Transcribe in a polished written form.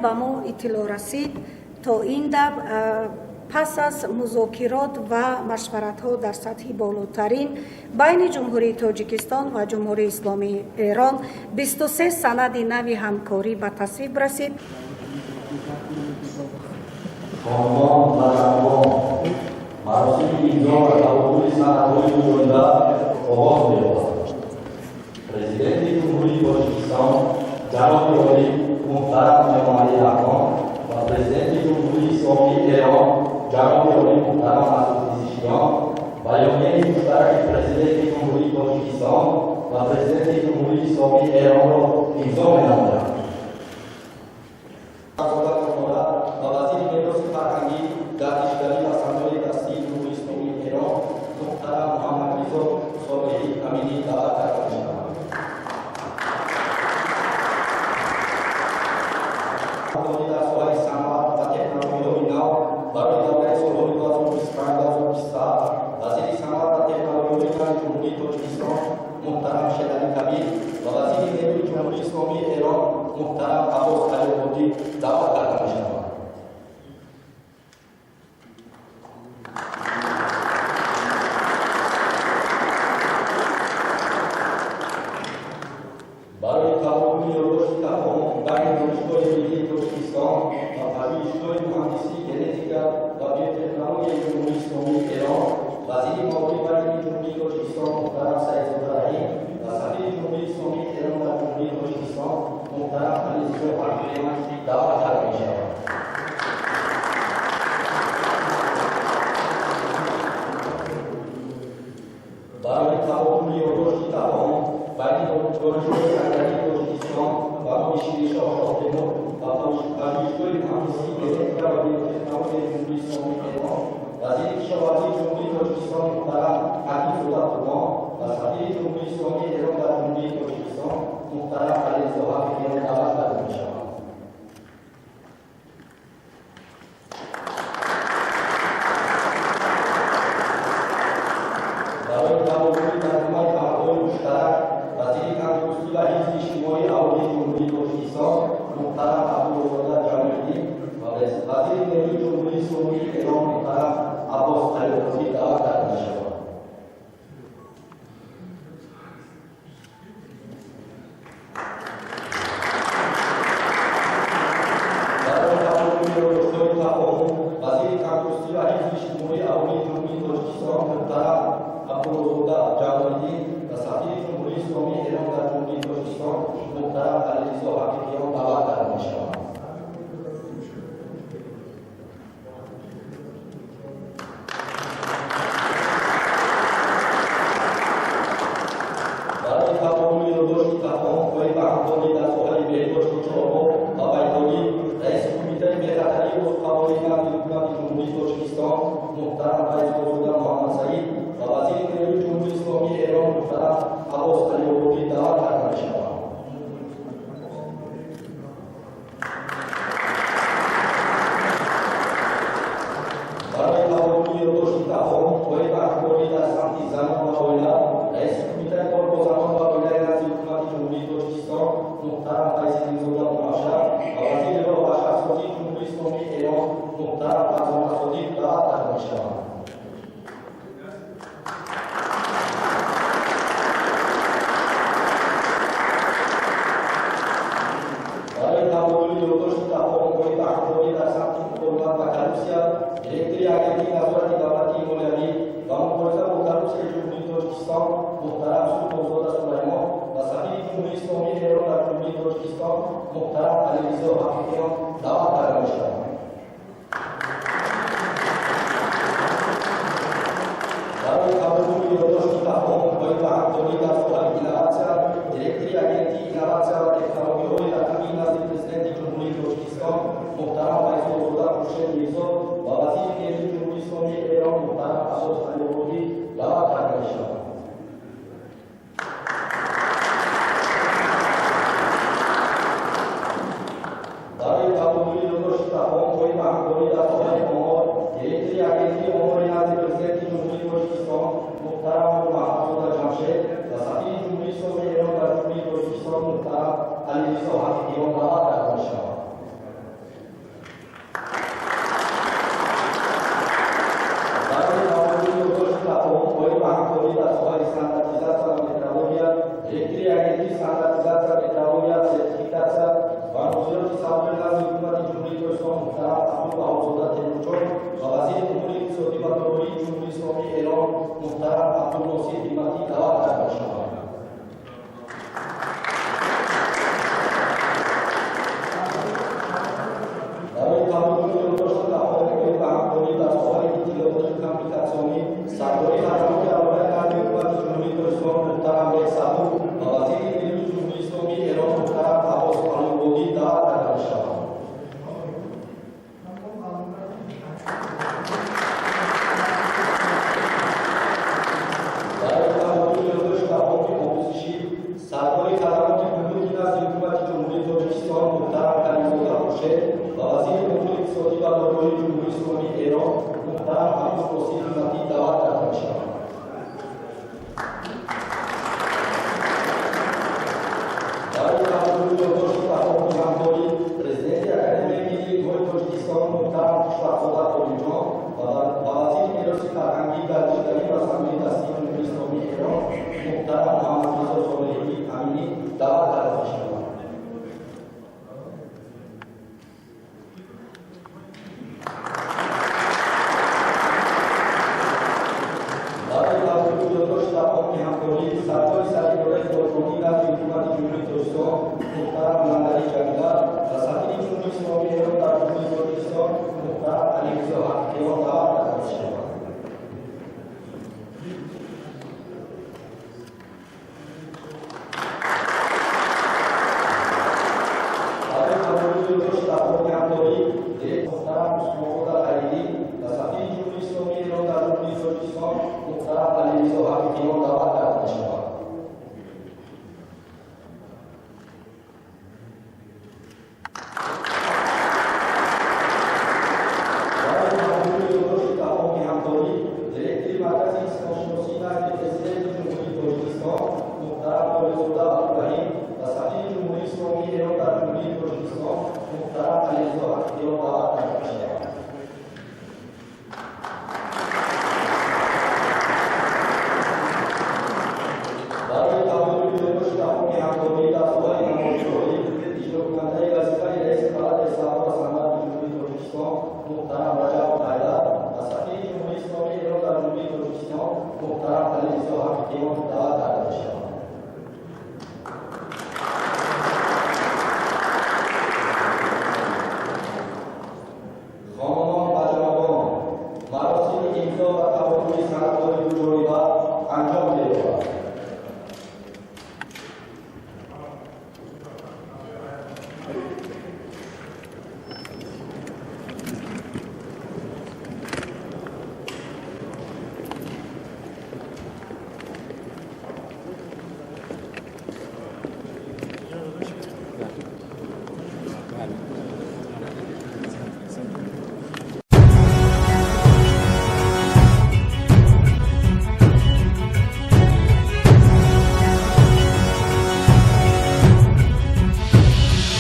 Ба мо иттилоъ расид, то ин дам пас аз музокирот ва машваратҳо дар сатҳи болотарин байни Ҷумҳурии Тоҷикистон ва Ҷумҳурии Исломии Эрон 23 санади нави ҳамкорӣ ба тасвиб расид. Хонумон ва ҷанобон, маросими имзо ва тавофуқи санадҳои муоҳида оғоз меёбад. Президенти Ҷумҳурии Тоҷикистон ҷаноби олӣ муҳтарам Эмомалӣ Раҳмон ва Президенти Ҷумҳурии Исломии Эрон ҷаноби олӣ муҳтарам Масуд Пизишкиён баёнияи муштараки Президенти Ҷумҳурии Тоҷикистон ва Президенти Ҷумҳурии Исломии Эронро имзо менамоянд. Ва вазири мероси фарҳангӣ, гардишгарӣ ва саноии дастии Ҷумҳурии Исломии Эрон муҳтарам Муҳаммадризо Солеҳӣ Аминӣ даъват карда мешаванд. Дар соҳаи саноат ва технологияҳои нав барои давраи солҳои 2025-2027 вазири саноат ва технологияҳои нави Ҷумҳурии Тоҷикистон муҳтарам Шералӣ Кабир ва вазири нерӯи Ҷумҳурии Исломии Эрон муҳтарам Аббос Алиободӣ даъват карда мешаванд. Барои табодули ёддошти тафоҳум байни Донишгоҳи миллии Тоҷикистон ва Пажӯҳишгоҳи муҳандисии генетика ва биотехнологияи Ҷумҳурии Исломии Эрон вазири маориф ва илми Ҷумҳурии Тоҷикистон муҳтарам Саидзода Раҳим ва сафири Ҷумҳурии Исломии Эрон дар Ҷумҳурии Тоҷикистон муҳтарам Алиризо Ҳақиқиён даъват карда мешаванд. Барои табодули ёддошти тафоҳум байни Донишгоҳи аграрии Тоҷикистон ба номи Шириншоҳ Шоҳтемур ва Пажӯҳишгоҳи муҳандисии генетика ва биотехнологияи Ҷумҳурии Исломии Эрон вазири кишоварзии Ҷумҳурии Тоҷикистон муҳтарам Ҳакимзода Қурбон ва сафири Ҷумҳурии Исломии Эрон дар Ҷумҳурии Тоҷикистон муҳтарам Алиризо Ҳақиқиён даъват карда мешаванд. Барои табодули тарҷумаи амалҳои муштарак вазири тандурустӣ ва ҳифзи иҷтимоии аҳолии Ҷумҳурии Тоҷикистон муҳтарам Абдуллозода Ҷамолиддин ва вазири нерӯи Ҷумҳурии Исломии Эрон муҳтарам Аббос Алиободӣ даъват карда мешаванд. Барои табодули ёддоштҳои тафоҳум вазири тандурустӣ ва ҳифзи иҷтимоии аҳолии Ҷумҳурии Тоҷикистон муҳтарам Абдуллозода Ҷамолиддин ва сафири Ҷумҳурии Исломии Эрон дар Ҷумҳурии Тоҷикистон муҳтарам Алиризо Ҳақиқиён даъват карда мешаванд. Барои табодули ёддошти тафоҳум оид ба ҳамкорӣ дар соҳаи беҳдошти чорво ва байторӣ раиси Кумитаи бехатарии озуқаворӣ назди Ҳукумати Ҷумҳурии Тоҷикистон муҳтарам Файзуллозода Муҳаммадсаид ва вазири нерӯи Ҷумҳурии Исломии Эрон муҳтарам Аббос Алиободӣ даъват карда мешаванд. Барои табодули ёддошти тафоҳум оид ба ҳамкорӣ дар самти занон ва оила раиси Кумитаи кор бо занон ва оилаи назди Ҳукумати Ҷумҳурии Тоҷикистон муҳтарам Файзиддинзода Муабшар ва вазири роҳ ва шаҳрсозии Ҷумҳурии Исломии Эрон муҳтарам Фарзона Содиқ даъват карда мешаванд. Барои табодули ёддошти тафоҳум оид ба ҳамкорӣ дар самти муқовимат ба коррупсия директори Агентии назорати давлатии молиявӣ ва мубориза бо коррупсияи Ҷумҳурии Тоҷикистон муҳтарам Султонзода Сулаймон ва сафири Ҷумҳурии Исломии Эрон дар Ҷумҳурии Тоҷикистон муҳтарам Алиризо Ҳақиқиён даъват карда мешаванд. Барои табодули ёддошти тафоҳум оид ба ҳамкорӣ дар соҳаи инноватсия директори Агентии инноватсия ва технологияҳои рақамии назди Президенти Ҷумҳурии Тоҷикистон муҳтарам Файзуллозода Хуршед Мирзо ва вазири нерӯи Ҷумҳурии Исломии Эрон муҳтарам Аббос Алиободӣ даъват карда мешаванд. Барои табодули ёддошти тафоҳум иттилоотию коммуникатсионӣ, сардори хадамоти алоқаи назди Ҳукумати Ҷумҳурии Тоҷикистон муҳтарам Бек Сабур ва вазири нерӯи Ҷумҳурии Исломии Эрон муҳтарам Аббос Алибодӣ даъват карда мешаванд. Барои таводули ёддошти тафоҳуми омӯзишӣ, сардори хадамоти гумруки назди Ҳукумати Ҷумҳурии Тоҷикистон муҳтарам Каримзода Хуршед ва вазири умури иқтисодӣ ва молиявии Ҷумҳурии Исломии Эрон муҳтарам Ҳамид Росӣ Ҳимматӣ даъват карда мешаванд. Барои таводули ёддошти тафоҳуми ҳамкорӣ, президенти Академияи миллии илмҳои Тоҷикистон муҳтарам Хушбахтзода Олимҷон ва вазири мероси фарҳангӣ, гардишгарӣ ва саноии дастии Ҷумҳурии Исломии Эрон муҳтарам Муҳаммадризо Солеҳӣ Аминӣ даъват карда мешаванд. Барои таводули ёддошти тафоҳуми ҳамкорӣ, сардори саридораи бозгонӣ назди Ҳукумати Ҷумҳурии Тоҷикистон муҳтарам Мандалӣ Ҷамила ва сафири Ҷумҳурии Исломии Эрон дар Ҷумҳурии Тоҷикистон муҳтарам Алиризо Ҳақиқиён даъват карда мешаванд. Барои таводули ёддошти тафоҳуми ҳамкорӣ, директор муҳтарам Усмонзода Халилӣ ва сафири Ҷумҳурии Исломии Эрон дар Ҷумҳурии Тоҷикистон муҳтарам Алиризо Ҳақиқиён даъват карда мешаванд. Барои таводули ёддошти тафоҳуми ҳамкорӣ, директори Маркази исломшиносӣ назди Президенти Ҷумҳурии Тоҷикистон муҳтарам Толибзода Абдураҳим ва сафири Ҷумҳурии Исломии Эрон дар Ҷумҳурии Тоҷикистон муҳтарам Алиризо Ҳақиқиён даъват карда мешаванд. Барои таводули ёддошти тафоҳуми ҳамкорӣ дар соҳаи намоишгоҳӣ, иҷрокунандаи вазифаи раиси Палатаи савдо ва саноати Ҷумҳурии Тоҷикистон муҳтарам Раҷаб Ҳайдар ва сафири Ҷумҳурии Исломии Эрон дар Ҷумҳурии Тоҷикистон муҳтарам Алиризо Ҳақиқиён даъват карда мешаванд. Хонумон ва ҷанобон, маросими имзо ва таводули санадҳои дуҷониба анҷом меёбад.